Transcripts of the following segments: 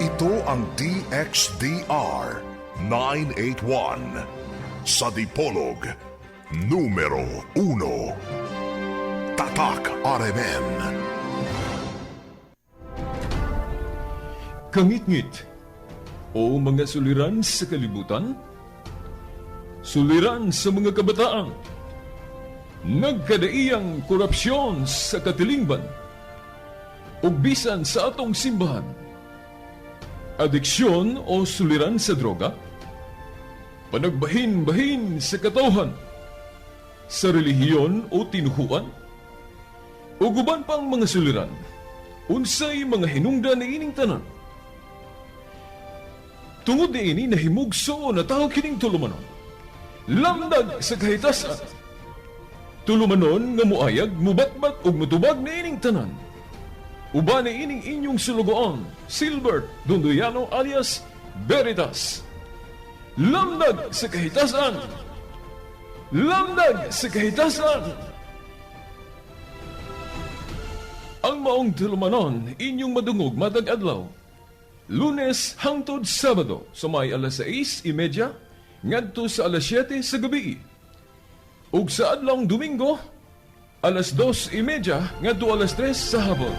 Ito ang DXDR 981 sa Dipolog, numero 1. Tatak RMN. Kangitngit o mga suliran sa kalibutan, suliran sa mga kabataan, nagkadaiyang korupsyon sa katilingban, ug bisan sa atong simbahan, adiksyon o suliran sa droga, panagbahin-bahin sa katawhan, sa relihiyon o tinuhuan, ug uban pang mga suliran, unsay mga hinungdan niining tanan. Tungod niini nahimugso na tao kining tulumanon. Lamdag sa kahitasan. Tulumanon nga muayag, mubatbat ug mutubag niining tanan. Uban niining inyong sulugoon, Silbert Dondoyano alias Veritas. Lamdag sa kahitasan. Lamdag sa kahitasan. Ang maong tulumanon inyong madungog matag adlaw. Lunes hangtod Sabado sa may alas 6:30 ngadto sa alas 7 sa gabi. Ug sa adlawng Domingo alas 2:30 ngadto alas 3 sa hapon.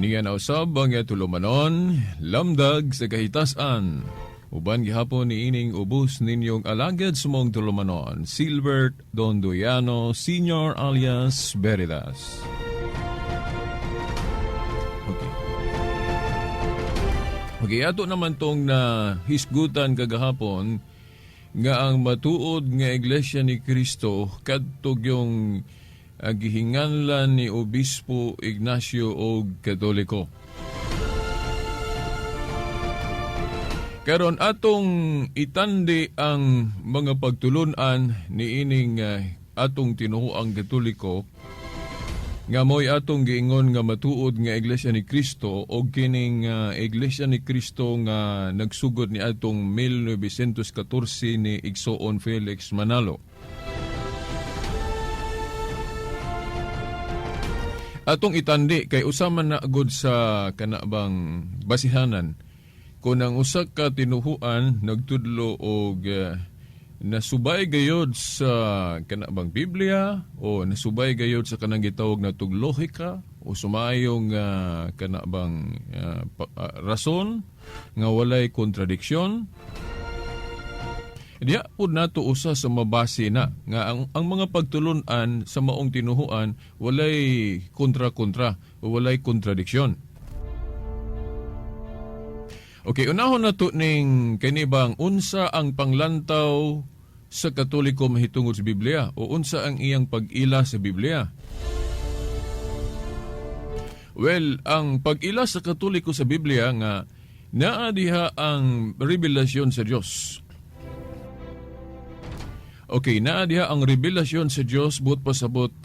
Niya na usab ang tulumanon, lamdag sa kahitasan. Uban gihapon niining ubos ninyong alagad sa mong tulumanon, Silbert Dondoyano Senior alias Veritas. Okay. Okay, ato naman tong na hisgutan kagahapon nga ang matuod nga Iglesia ni Cristo kadto yung gihinganlan ni Obispo Ignacio og Katoliko. Karon atong itandi ang mga pagtulunan niining atong tinuoang Katoliko nga mo'y atong giingon nga matuod nga Iglesia ni Cristo og kining Iglesia ni Cristo nga nagsugod ni atong 1914 ni Igsoon Felix Manalo. Atong itandi kay usa man na gud sa kanabang basihanan kung ang usa ka tinuhuan nagtudlo og nasubay gayod sa kanabang Biblia o nasubay gayod sa kanang gitawag na lohika o sumayong kanabang rason nga walay kontradiksyon. Diya pud nato usa sa mabase na nga ang mga pagtulun-an sa maong tinuhuan walay kontra-kontra o walay kontradiksyon. Okay, unahon na to ning kanibang unsa ang panglantaw sa Katoliko mahitungod sa Biblia o unsa ang iyang pag-ila sa Biblia. Well, ang pag-ila sa Katoliko sa Biblia nga naa diha ang revelasyon sa Dios. Okay, naa diha ang revelasyon sa Dios buot pasabot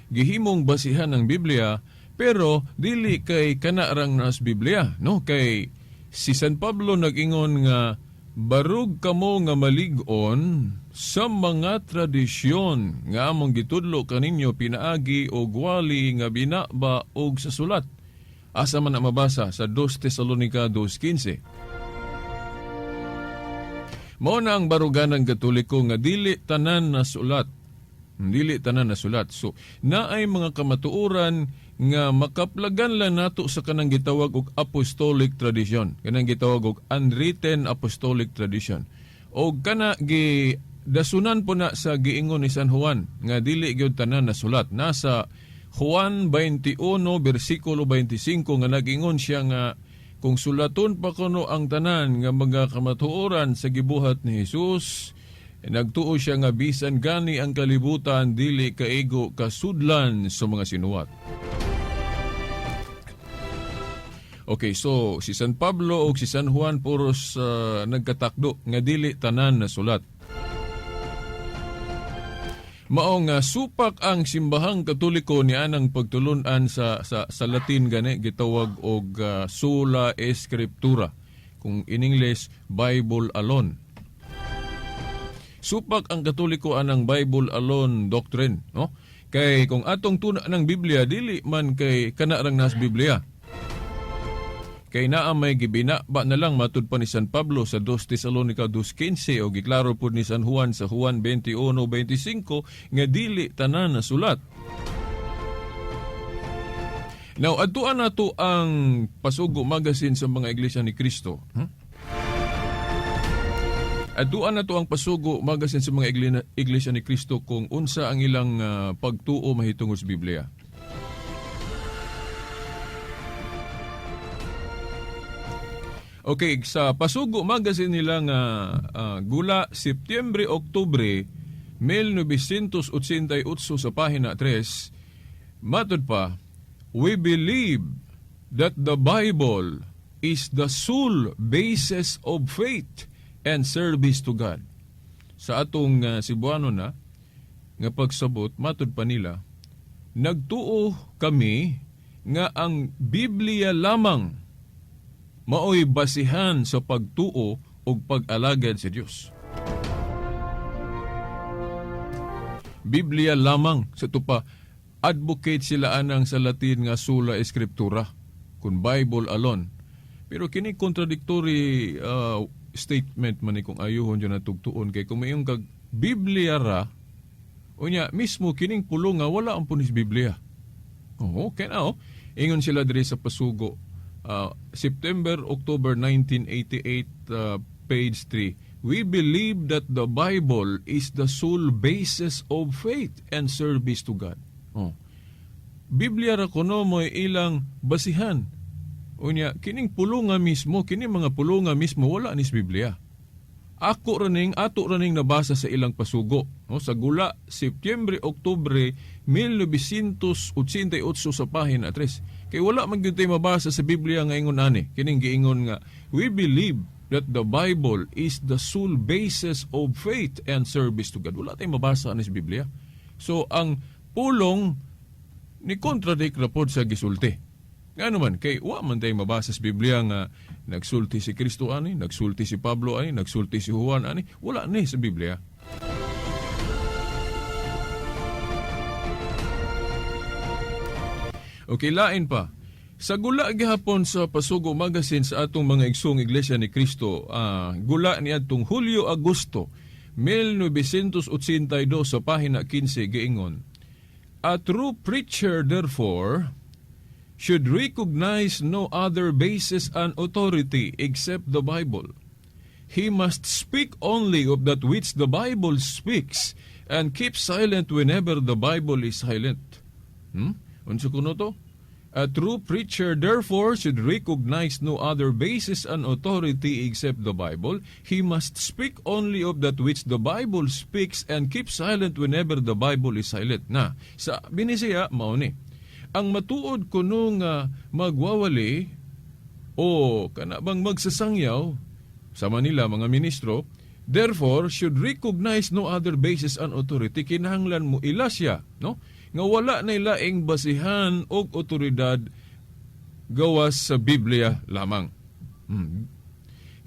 gihimong basihan ng Biblia, pero dili kay kanarang nas Biblia, no? Kay si San Pablo nag-ingon nga barug kamo nga malig-on sa mga tradisyon nga among gitudlo kaninyo pinaagi og wali nga binaba og sa sulat. Asa man na mabasa? Sa 2 Tesalonica 2:15. Mao na ang baruganan Katoliko nga dili tanan na sulat. Dili tanan na sulat. So, naay mga kamatuoran nga makaplagan lang nato sa kanang gitawag og apostolic tradition. Kanang gitawag og unwritten apostolic tradition. O kana gi dasunan po na sa giingon ni San Juan nga dili gyud tanan na sulat. Nasa Juan 21 bersikulo 25 nga nagingon siya nga kung sulaton pa kuno ang tanan nga mga kamatuoran sa gibuhat ni Jesus, nagtuo siya nga bisan gani ang kalibutan dili kaigo kasudlan sa mga sinuwat. Okay, so si San Pablo o si San Juan puros nagkatakdo nga dili tanan na sulat. Mao nga supak ang simbahang Katoliko ni anang pagtulun-an sa Latin gani gitawag og sola scriptura, kung in English, Bible alone. Supak ang Katoliko anang Bible alone doctrine, no? Kay kung atong tuna ng Biblia, dili man kay kana rang nas Biblia. Kay naa may gibina ba na lang matud pa ni San Pablo sa 2 Tesalonica 2:15 o giklaro pud ni San Juan sa Juan 21:25 nga dili tanan na sulat. Now, adtuan nato ang Pasugo Magazine sa mga Iglesia ni Cristo. Adtuan nato ang Pasugo Magazine sa mga Iglesia ni Cristo kung unsa ang ilang pagtuo mahitungod sa Biblia. Okay, sa Pasugo Magazine nila nga gula Setyembre-Oktubre 1988 sa pahina 3, matud pa, we believe that the Bible is the sole basis of faith and service to God. Sa atong Cebuano na nga pagsabot, matud pa nila, nagtuo kami nga ang Biblia lamang maoy basihan sa pagtuo ug pag-alagad sa Dios. Biblia lamang sa tupa advocate sila anang sa Latin nga sola scriptura, kun Bible alone. Pero kini contradictory statement man ni kung ayuhon jud natugtuon, kay kung mayong kag Biblia ra, unya mismo kining pulong nga wala ang punis Biblia. Oo, okay na oh. Ingon sila diri sa Pasugo, September, October 1988, page 3. We believe that the Bible is the sole basis of faith and service to God. Oh. Biblia ra kuno mo'y ilang basihan. Unya, kining pulunga mismo, kining mga pulunga mismo, wala ni sa Biblia. Ako raning, ato raning nabasa sa ilang pasugo. No, sa gula, Setyembre, Oktubre 1988 sa pahina 3. Kay wala man gyud tay mabasa sa Biblia nga ingon ani. Kining giingon nga, we believe that the Bible is the sole basis of faith and service to God. Wala tay mabasa ani sa Biblia. So, ang pulong ni contradict ra pod sa gisulti. Ngano man, kay wa man tay mabasa sa Biblia nga nagsulti si Kristo ani, nagsulti si Pablo ani, nagsulti si Juan ani, wala ni sa Biblia. Okay, lain pa. Sa gula gihapon sa Pasugo Magazine sa atong mga igsoong Iglesia ni Cristo, gula ni atong Hulyo-Agosto 1982 sa pahina 15 giingon, a true preacher therefore should recognize no other basis and authority except the Bible. He must speak only of that which the Bible speaks and keep silent whenever the Bible is silent. Unsa kuno to? A true preacher therefore should recognize no other basis and authority except the Bible. He must speak only of that which the Bible speaks and keep silent whenever the Bible is silent. Na, sa binisiya, mao ni. Ang matuod kuno nga magwawali o kana bang magsasangyaw sa Manila mga ministro, therefore should recognize no other basis and authority, kinahanglan mo ila siya, no? Nga wala na ilaing basihan og otoridad gawas sa Biblia lamang.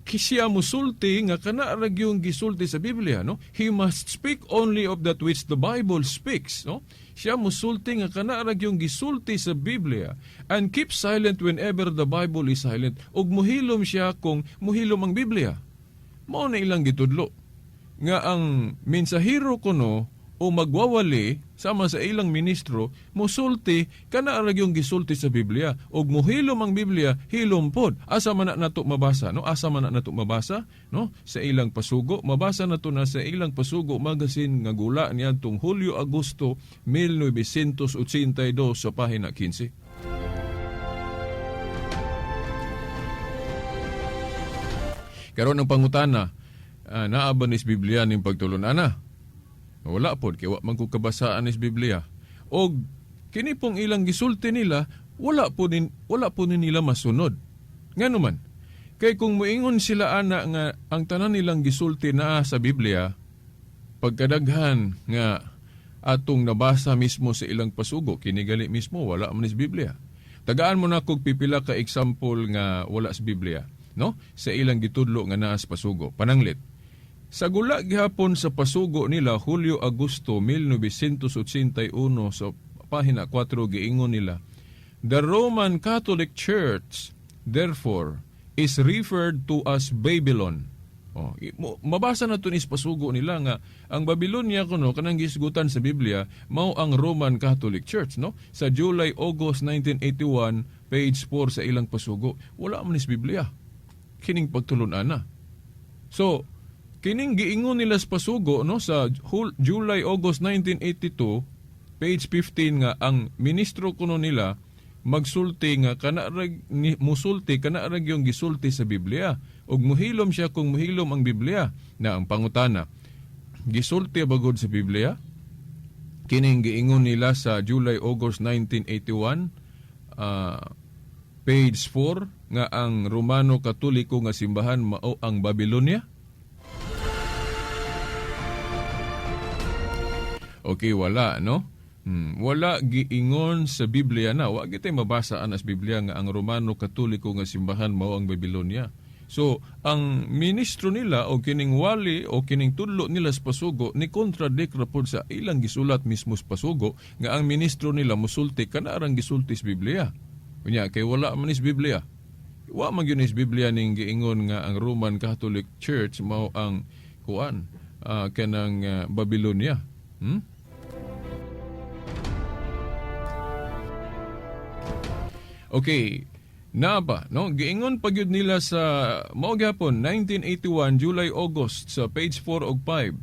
Siya musulti nga kana ra gyung gisulti sa Biblia, no? He must speak only of that which the Bible speaks, no? Siya musulti nga kana ra gyung gisulti sa Biblia and keep silent whenever the Bible is silent, ug muhilom siya kung muhilom ang Biblia. Mao na ilang gitudlo nga ang mensahero kuno o magwawali sama sa ilang ministro musulti kana ra gyung gisulti sa Biblia, ug muhilom ang Biblia, hilom pod. Asa man na nato mabasa, no? Asa man na nato mabasa, no? Sa ilang pasugo. Mabasa nato na sa ilang Pasugo Magazine nga gula niadtong Hulyo, Agosto 1982 sa pahina 15. Karon, ang pangutana, naa ba nis Biblia ning pagtulon-ana? Wala pod, kay wa man ko kabasaan is Biblia. Og kini pong ilang gisulti nila, wala po ni nila masunod. Ngano man? Kay kung moingon sila ana nga ang tanan nilang gisulti naa sa Biblia, pagkadaghan nga atong nabasa mismo sa ilang pasugo, kini gali mismo wala man is Biblia. Tagaan mo na kog pipila ka example nga wala sa Biblia, no? Sa ilang gitudlo nga naa sa pasugo. Pananglit, sa gula gihapon sa pasugo nila Hulyo, Agosto 1981 sa pahina 4, giingon nila, "The Roman Catholic Church therefore is referred to as Babylon." Oh, mabasa na to ni pasugo nila nga ang Babylonia kuno, kanang gisgutan sa Biblia, mao ang Roman Catholic Church, no? Sa July, August 1981, page 4 sa ilang pasugo, wala man is Biblia kining pagtulon-ana. So, kining giingon nila sa pasugo, no, sa July, August 1982, page 15, nga ang ministro kuno nila magsulti nga kana rag ni, musulti kana ra yung gisulti sa Biblia ug muhilom siya kung muhilom ang Biblia. Na ang pangutana, gisulti ba gud sa Biblia kining giingon nila sa July, August 1981, page 4, nga ang Romano Katoliko nga simbahan mao ang Babylonia? Okay, wala, no? Wala giingon sa Biblia na. Wa gitay mabasa anas Biblia nga ang Romano Katoliko nga simbahan mao ang Babylonia. So, ang ministro nila o kining wali o kining tudlo nila sa pasugo ni contradict ra pod sa ilang gisulat mismo sa pasugo nga ang ministro nila musulti kana rang gisulti sa Biblia. Unya kay wala man is Biblia. Wa man gyud is Biblia ning giingon nga ang Roman Catholic Church mao ang kuan, kanang Babylonia. Okay. Na ba, no? Giingon pa gyud nila sa mao gyapon 1981 July, August sa page 4 ug 5.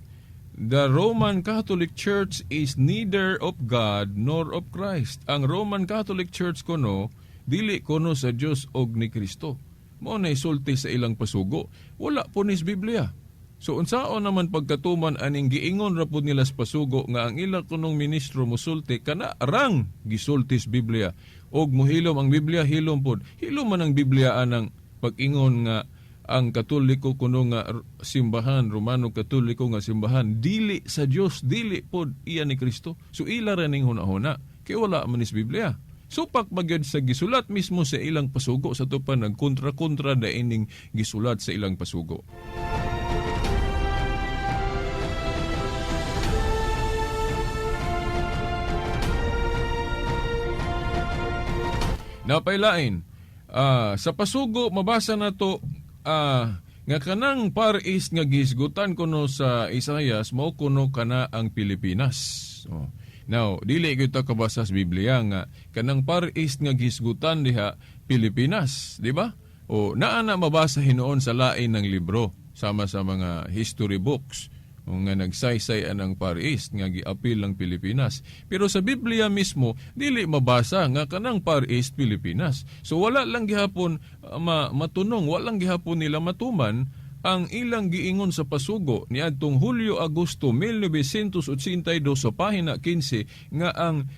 "The Roman Catholic Church is neither of God nor of Christ." Ang Roman Catholic Church kuno dili kuno sa Dios og ni Kristo. Mao na isulti sa ilang pasugo. Wala po nis Biblia. So unsaon naman pagkatuman aning giingon ra pud nila sa pasugo nga ang ila kunong ministro musulti kana rang gisulti sa Biblia og muhilom ang Biblia, hilom pod? Hilom man ang Biblia anang pag-ingon nga ang Katoliko kuno nga simbahan, Romano Katoliko nga simbahan, dili sa Dios, dili pod iya ni Kristo? So ila ra ning hunahuna kay wala man is Biblia. Supak magyud sa gisulat mismo sa ilang pasugo sa tupan, nagkontra-kontra da ining gisulat sa ilang pasugo. Napailain. Sa pasugo mabasa na to nga kanang Far East nga gisgutan kuno sa Isayas mao kuno kana ang Pilipinas. Oh. Now, dili gyud ta kabasa sa Biblia nga kanang Far East nga gisgutan diha Pilipinas, di ba? O naa na mabasa hinuon sa lain ng libro sama sa mga history books o nga nagsaysay anang Far East nga giapil ang Pilipinas. Pero sa Biblia mismo dili mabasa nga kanang Far East Pilipinas. So wala lang gihapon matunong, wala lang gihapon nila matuman ang ilang giingon sa pasugo niadtong Hulyo, Agosto 1982 sa pahina 15 nga ang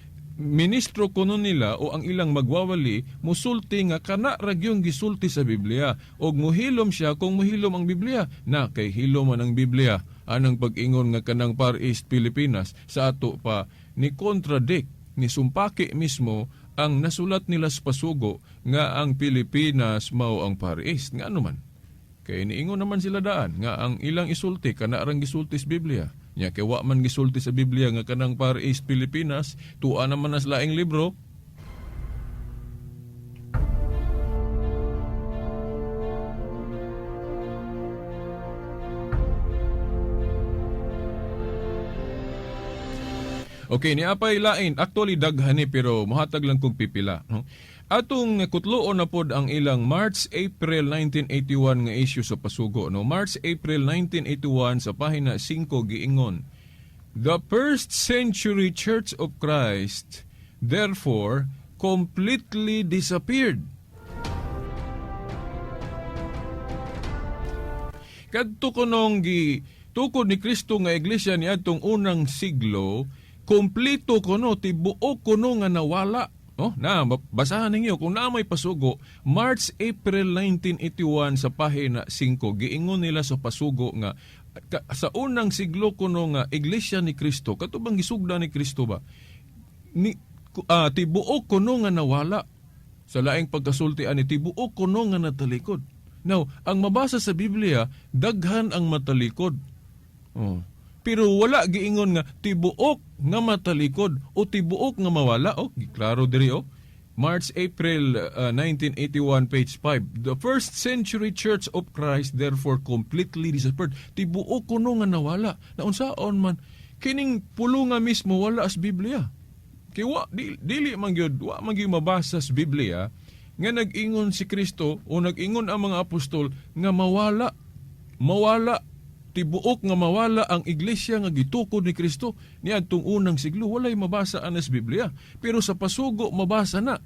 ministro kuno nila o ang ilang magwawali musulti nga kana ra gyung gisulti sa Biblia og muhilom siya kung muhilom ang Biblia. Na kay hilom man ang Biblia anang pag-ingon nga kanang Far East Pilipinas? Sa ato pa ni contradict, ni sumpaki mismo ang nasulat nila sa pasugo nga ang Pilipinas mao ang Far East. Ngano man? Kay niingon naman sila daan nga ang ilang isulti kana rang gisulti sa Biblia. Nya kay wa man gisulti sa Biblia nga kanang Far East Pilipinas, tuwa naman nas laing libro. Okay, ni apay lain. Actually daghan ni pero mohatag lang kog pipila, no? Atong kutloon na pod ang ilang March April 1981 nga issue sa Pasugo, no? March April 1981 sa pahina 5 giingon. The first century Church of Christ therefore completely disappeared. Kadto kunong gi tukod ni Kristo nga iglesia niadtong unang siglo, kompleto kuno, tibuok kuno nga nawala. Oh, na basahan ninyo kung naa may Pasugo, March April 1981 sa pahina 5 giingon nila sa Pasugo nga sa unang siglo kuno nga iglesia ni Kristo, katubang gisugda ni Kristo ba? Ni tibuok kuno nga nawala. Sa laing pagkasulti ani tibuok kuno nga natalikod. Now, ang mabasa sa Biblia, daghan ang matalikod. Oh. Pero wala giingon nga tibuok nga matalikod o tibuok nga mawala. Oh, klaro diri oh. March April 1981 page 5. The first century Church of Christ therefore completely disappeared. Tibuok kuno nga nawala. Naunsaon man kining pulo nga mismo wala as Biblia. Kay wa dili man gyud, wa man gyud mabasa sa Biblia nga nag-ingon si Kristo o nag-ingon ang mga apostol nga mawala, mawala tibuok nga mawala ang iglesia nga gitukod ni Kristo niadtong unang siglo. Walay mabasa anas Biblia, pero sa Pasugo mabasa na.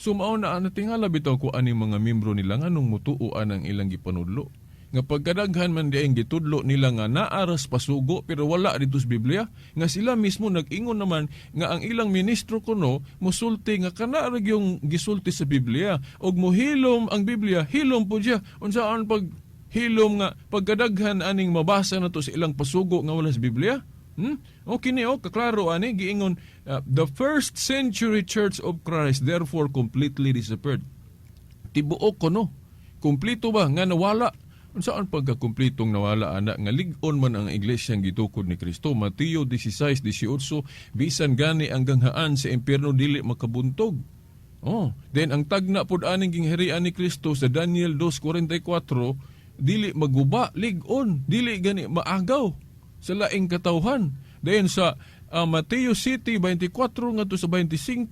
So mao na ang natingala bitaw ko aning mga membro nila nganong mutuo anang ilang gipanudlo. Nga pagkadaghan man diay gitudlo nila nga naaras Pasugo pero wala dito sa Biblia, nga sila mismo nag-ingon naman nga ang ilang ministro kuno musulti nga kana ra gyung gisulti sa Biblia og mohilom ang Biblia, hilom po siya. Unsaan pag hilom nga pagkadaghan aning mabasa na to sa ilang Pasugo nga wala sa Biblia? O kini o kaklaro ani giingon the first century Church of Christ therefore completely disappeared. Tibuok kuno. Kumplito ba nga nawala? Unsaan pagkakumplitong nawala ana nga lig-on man ang iglesia ang gitukod ni Kristo? Mateo 16:18, bisan gani ang ganghaan sa impyerno dili makabuntog. Oh, then ang tagna pud aning gingharian ni Kristo sa Daniel 2:44 dili maguba, lig-on, dili gani maagaw sa laing katawhan. Then sa Mateo City 24 ngadto sa 25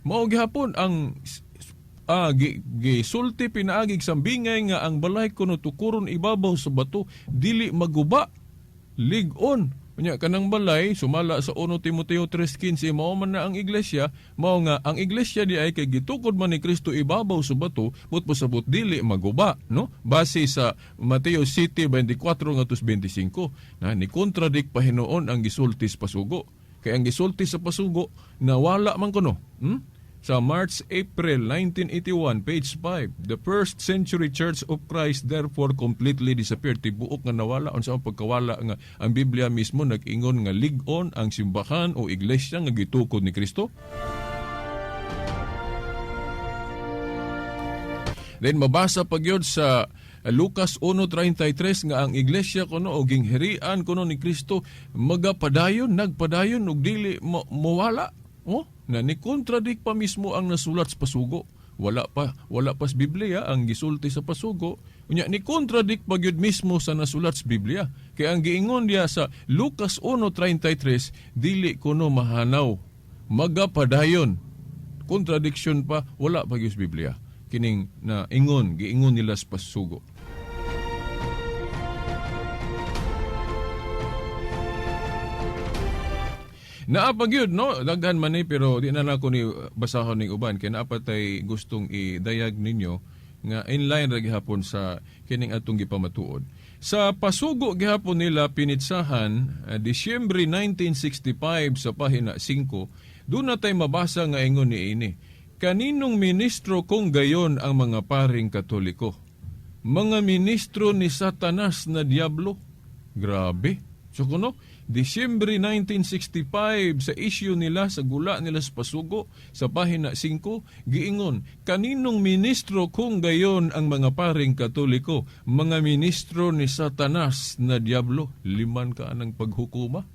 mao gihapon ang gisulti pinaagig sambingay nga ang balay kuno tukuron ibabaw sa bato dili maguba, lig-on. Unya kanang balay sumala sa 1 Timoteo 3:15 mao man na ang iglesia, mao nga ang iglesia di ay kay gitukod man ni Kristo ibabaw sa bato, but pasabot dili maguba, no? Base sa Mateo City 24 ngadto sa 25 na ni contradict pa hinuon ang gisulti sa Pasugo. Kay ang gisulti sa Pasugo nawala man kuno. Sa March April 1981 page 5, the first century Church of Christ therefore completely disappeared. Tibuok nga nawala. Unsa ang pagkawala nga ang Biblia mismo nag-ingon nga lig-on ang simbahan o iglesia nga gitukod ni Kristo? Then mabasa pa gyud sa Lucas 1:33 nga ang iglesia kuno o gingharian kuno ni Kristo magapadayon, nagpadayon ug dili mawala. Oh, na ni contradict pa mismo ang nasulat sa Pasugo. Wala pa sa Biblia ang gisulti sa Pasugo. Unya ni contradict pa gyud mismo sa nasulat sa Biblia. Kay ang giingon diya sa Lucas 1:33 dili kuno mahanaw, magapadayon. Contradiction pa, wala pa gyud sa Biblia. Kining na ingon, giingon nila sa Pasugo. Naa pa gyud, no? Daghan man ni, pero di na nako ni basahon ning uban kay naa pa tay gustong idayag ninyo nga inline ra gihapon sa kining atong gipamatuod. Sa Pasugo gihapon nila pinitsahan Disyembre 1965 sa pahina 5, doon na tay mabasa nga ingon ni ini. Kaninong ministro kung gayon ang mga paring Katoliko? Mga ministro ni Satanas na Diablo. Grabe. So kuno, Disyembre 1965, sa issue nila, sa gula nila sa pasugo, sa pahina 5, giingon, kaninong ministro kung gayon ang mga paring Katoliko, mga ministro ni Satanas na Diablo, liman ka anang paghukuma?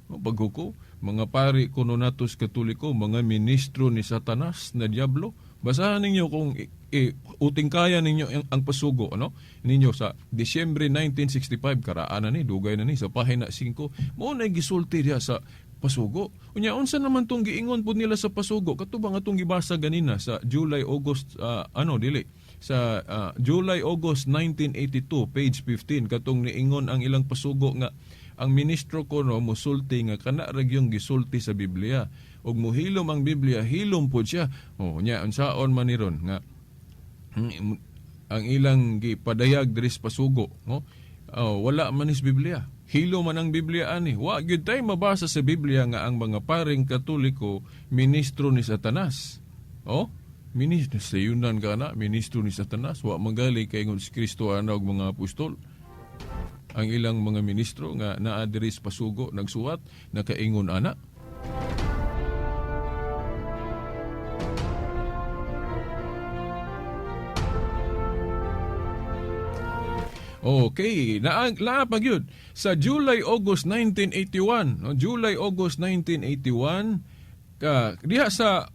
Paghuko, mga pari kuno natos Katoliko, mga ministro ni Satanas na Diablo. Basahan ninyo kung uting kaya ninyo ang pasugo, ano? Ninyo sa Disyembre 1965, karaan na ni, dugay na ni, sa pahina 5, mao na gisulti diha sa pasugo. Unya, unsa naman tong giingon pud nila sa pasugo? Kato ba nga tong gibasa ganina sa July, August, ano, dili, sa July, August 1982, page 15, katong niingon ang ilang pasugo nga ang ministro kuno musulti nga kana ra gyung gisulti sa Biblia ug muhilom ang Biblia, hilom pod siya. Oh, nya unsaon man ni ron nga ang ilang gipadayag diri sa pasugo, no? Oh, wala man is Biblia. Hilo man ang Biblia ani. Wa gyud tay mabasa sa Biblia nga ang mga paring Katoliko ministro ni Satanas. Oh, ministro sa yunan ka na, ministro ni Satanas. Wa magali kay ingon si Kristo ana og mga apostol. Ang ilang mga ministro nga naa diri sa pasugo nagsuwat nakaingon ana. Okay, naa pa gyud sa July August 1981, no? July August 1981 ka diha sa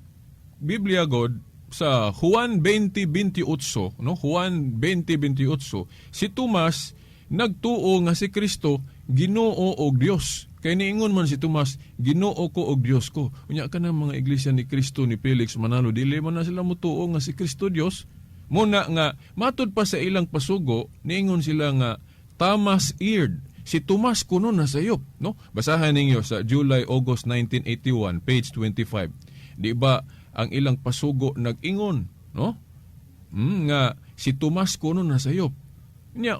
Biblia God sa Juan 20:28, no? Juan 20:28, si Tomas nagtuo nga si Kristo Ginoo og Dios. Kay niingon man si Tomas, Ginoo ko og Dios ko. Unya ka mga iglesia ni Kristo ni Felix Manalo, dili man na sila motuo nga si Kristo Dios. Muna nga matud pa sa ilang pasugo, niingon sila nga Thomas eared. Si Tomas kuno nasayop, no? Basahan ninyo sa July August 1981, page 25. Di ba ang ilang pasugo nag-ingon, no? Nga si Tomas kuno nasayop. Nya,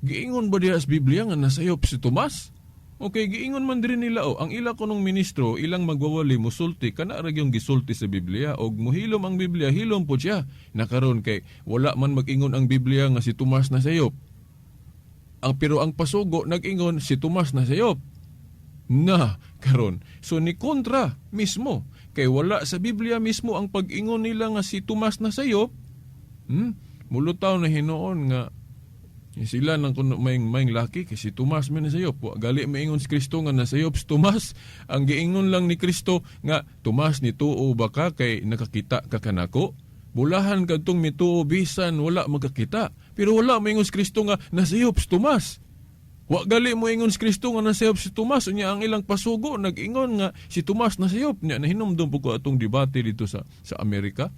giingon ba diha sa Biblia nga nasayop si Tomas? Okay, giingon man diri nila oh, ang ila kunong ministro, ilang magwawali musulti kana ra gyung gisulti sa Biblia og muhilom ang Biblia, hilom po siya. Nakaron kay wala man mag-ingon ang Biblia nga si Tomas nasayop. Ang pero ang pasugo nag-ingon si Tomas nasayop. Na karon. So ni kontra mismo kay wala sa Biblia mismo ang pag-ingon nila nga si Tomas nasayop. Mulutaw na hinuon nga sila nang kuno may laki kay si Tomas man nasayop. Wa gali maingon si Kristo nga nasayop si Tomas. Ang giingon lang ni Kristo nga Tomas nituo ba ka kay nakakita ka kanako? Bulahan kadtong mituo bisan wala magkakita. Pero wala maingon si Kristo nga nasayop si Tomas. Wa gali mo ingon si Kristo nga nasayop si Tomas. Unya ang ilang pasugo nag-ingon nga si Tomas nasayop. Nya nahinumdum po ko atong debate dito sa Amerika.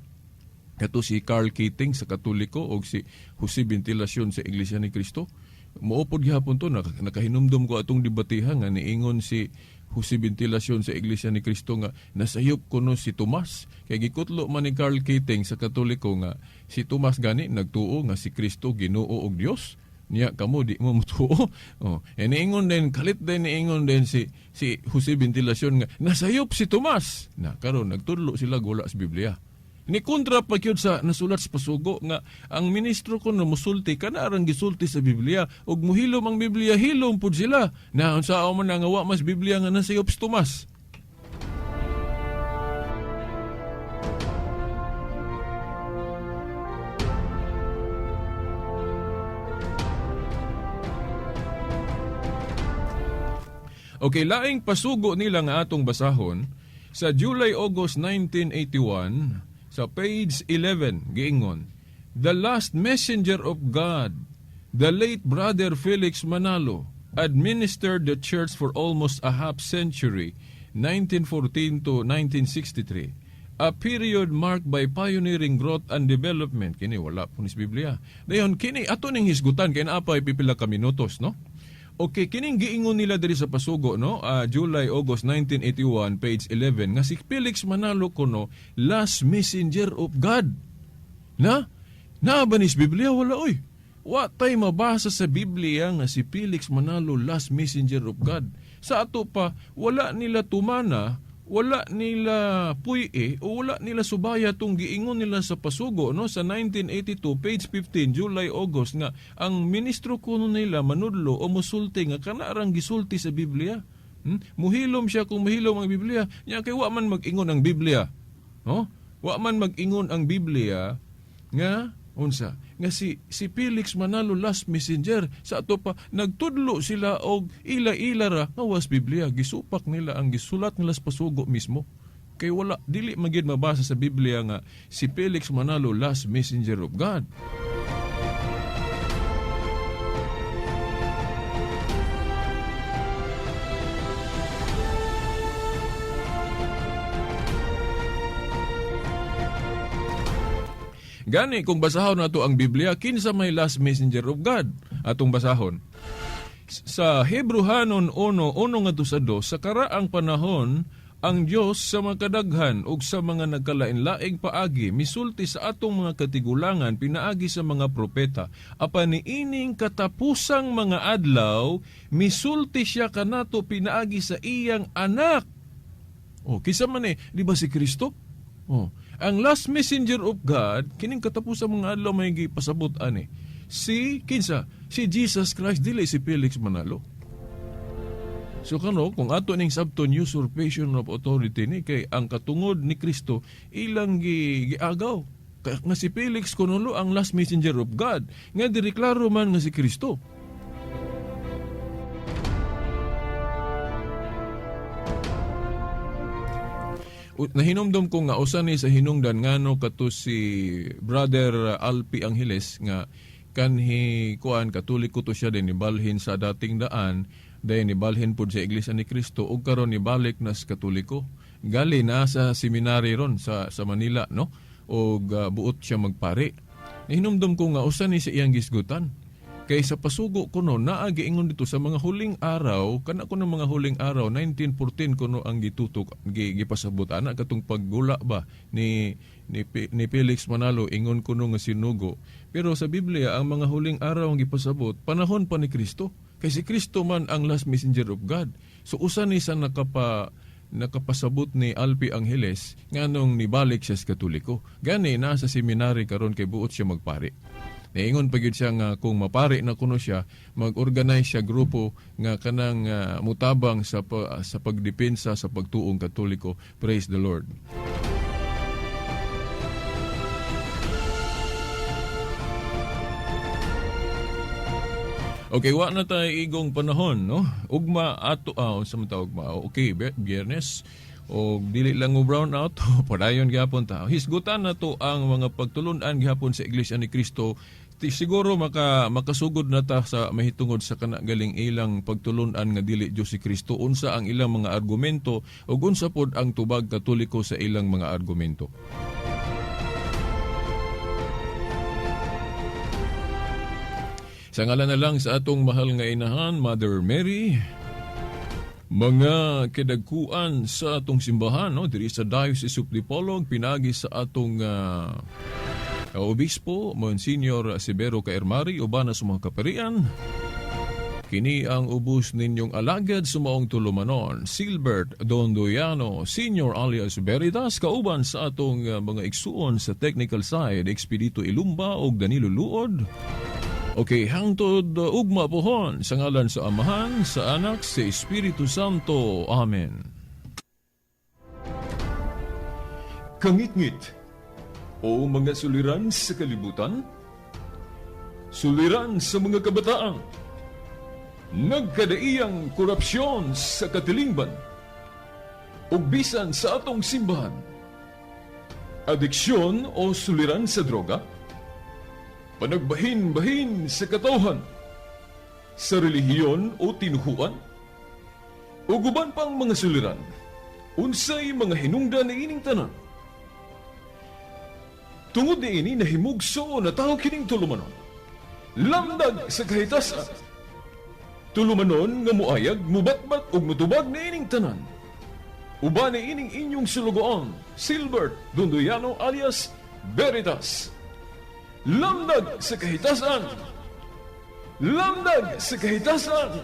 Kato si Karl Keating sa Katoliko o si Jose Ventilacion sa Iglesia ni Cristo. Muupod gihapon to, nakahinumdum ko atong debateha nga niingon si Jose Ventilacion sa Iglesia ni Cristo nga nasayop kuno si Tomas. Kay gikutlo man ni Karl Keating sa Katoliko nga si Tomas gani nagtuo nga si Kristo Ginoo og Dios. Niya kamo di mo mutuo. Oh, e niingon din kalit din niingon din si Jose Ventilacion nga nasayop si Tomas. Na karon nagtudlo sila wala sa Biblia. Ni kontra pa gyud sa nasulat sa pasugo nga ang ministro ko na musulti kana arang gisulti sa Biblia ug muhilom ang Biblia, hilom pud sila. Na unsaon man nga wa mas Biblia nga nasayop si Tomas. Okay, laing pasugo nila nga atong basahon sa July-August 1981 sa page 11, giingon, The last messenger of God, the late Brother Felix Manalo, administered the church for almost a half century, 1914 to 1963, a period marked by pioneering growth and development. Kini, wala po ni sa Biblia. Dayon, kini, ato ning hisgutan, kaya naapay pipila ka minutos, no? Okay, kining giingon nila diri sa pasugo, no? July, August 1981, page 11, nga si Felix Manalo kuno last messenger of God. Na? Naa ba ni sa Biblia? Wala, oy. Wa tay mabasa sa Biblia nga si Felix Manalo last messenger of God. Sa ato pa, wala nila tumana, wala nila puy-e, o wala nila subaya tong giingon nila sa pasugo, no? Sa 1982, page 15, July, August, nga ang ministro kuno nila manudlo o musulti nga kanarang gisulti sa Biblia. Muhilom siya kung muhilom ang Biblia. Nya kay wa man mag-ingon ang Biblia. No? Wa man mag-ingon ang Biblia nga unsa nga si Felix Manalo last messenger. Sa ato pa nagtudlo sila og ila-ila ra nga was Biblia, gisupak nila ang gisulat nila sa pasugo mismo. Kay wala, dili magid mabasa sa Biblia nga si Felix Manalo last messenger of God. Gani kung basahon nato ang Biblia, kinsa may last messenger of God atong basahon. Sa Hebrehanon 1:1 ngadto sa 2, sa karaang panahon ang Dios sa mga kadaghan ug sa mga nagkalain-laing paagi misulti sa atong mga katigulangan pinaagi sa mga propeta. Apan niining katapusang mga adlaw misulti siya kanato pinaagi sa iyang anak. Oh, kinsa man di ba si Kristo? Oh, ang last messenger of God kining katapusang mga adlaw may gipasabot ani. Si kinsa? Si Jesus Christ, dili si Felix Manalo. So kano, kung ato ning sabton usurpation of authority ni kay ang katungod ni Kristo ilang giagaw. Kaya nga si Felix kunulo ang last messenger of God nga diri klaro man nga si Kristo. Nahinomdom ko nga usa ni sa hinungdan ngano kato si Brother Alpi Angeles nga kanhi kuan Katoliko to siya din nibalhin sa dating daan, dayon nibalhin pud sa Iglesia ni Cristo ug karon nibalik na sa Katoliko. Gali na sa seminary ron sa Manila, no? Og buot siya magpari. Nahinomdom ko nga usa ni sa iyang gisgutan. Kay sa pasugo kuno naa giingon dito sa mga huling araw, kana kuno mga huling araw 1914 kuno ang gitutok gipasabot ana katong paggula ba ni Felix Manalo ingon kuno nga sinugo. Pero sa Biblia ang mga huling araw ang gipasabot panahon pa ni Kristo. Kay si Kristo man ang last messenger of God. So usa ni sa nakapasabot ni Alpi Angeles nganong nibalik siya sa Katoliko. Gani nasa seminary karon kay buot siya magpari. Niingon pa gyud siya nga kung mapari na kuno siya, mag-organize siya grupo nga kanang mutabang sa pagdepensa sa pagtuong Katoliko. Praise the Lord. Okay, wa na tayo igong panahon, no? Ugma ato unsa man ta ugma? Okay, Biyernes. O dili lang mo brown out, padayon gihapon ta. Hisgutan na to ang mga pagtulun-an gihapon sa Iglesia ni Cristo. Siguro makasugod na ta sa mahitungod sa kana galing ilang pagtulun-an nga dili Dios si Kristo, unsa ang ilang mga argumento ug unsa pod ang tubag Katoliko sa ilang mga argumento. Sa ngalan na lang sa atong mahal nga inahan, Mother Mary, mga kedagkuan sa atong simbahan, no, diri sa Diocese of Dipolog, pinagi sa atong Obispo, Monsignor Severo Caermari, uban sa mga kaparian. Kini ang ubos ninyong alagad sa maong tulumanon, Silbert Dondoyano, Senior alias Veritas, kauban sa atong mga igsuon sa technical side, Expedito Ilumba og Danilo Luod. Okay, hangtod ugma pohon sa ngalan sa Amahan, sa Anak, sa Espiritu Santo. Amen. Kangitngit o mga suliran sa kalibutan, suliran sa mga kabataan, nagkadaiyang korupsyon sa katilingban, ug bisan sa atong simbahan, adiksyon o suliran sa droga, panagbahin-bahin sa katawhan, sa relihiyon o tinuhuan, ug uban pang mga suliran, unsay mga hinungdan ni ining tanan. Tungod ni ini nahimugso na tao kining tulumanon. Lamdag sa kahitasan. Tulumanon nga muayag, mubatbat ug mutubag ni ining tanan. Uban ni ining inyong sulugoon, Silbert Dondoyano alias Veritas. Lamdag sa kahitasan. Lamdag sa kahitasan.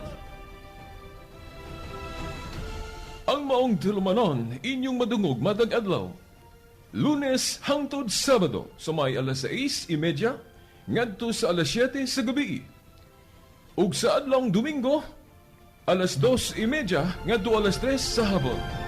Ang maong tulumanon, inyong madungog matag adlaw. Lunes hangtod Sabado sa may alas 6:30 ngadto sa alas 7 sa gabi. Ug sa adlawng Domingo, Alas 2:30 ngadto alas 3 sa hapon.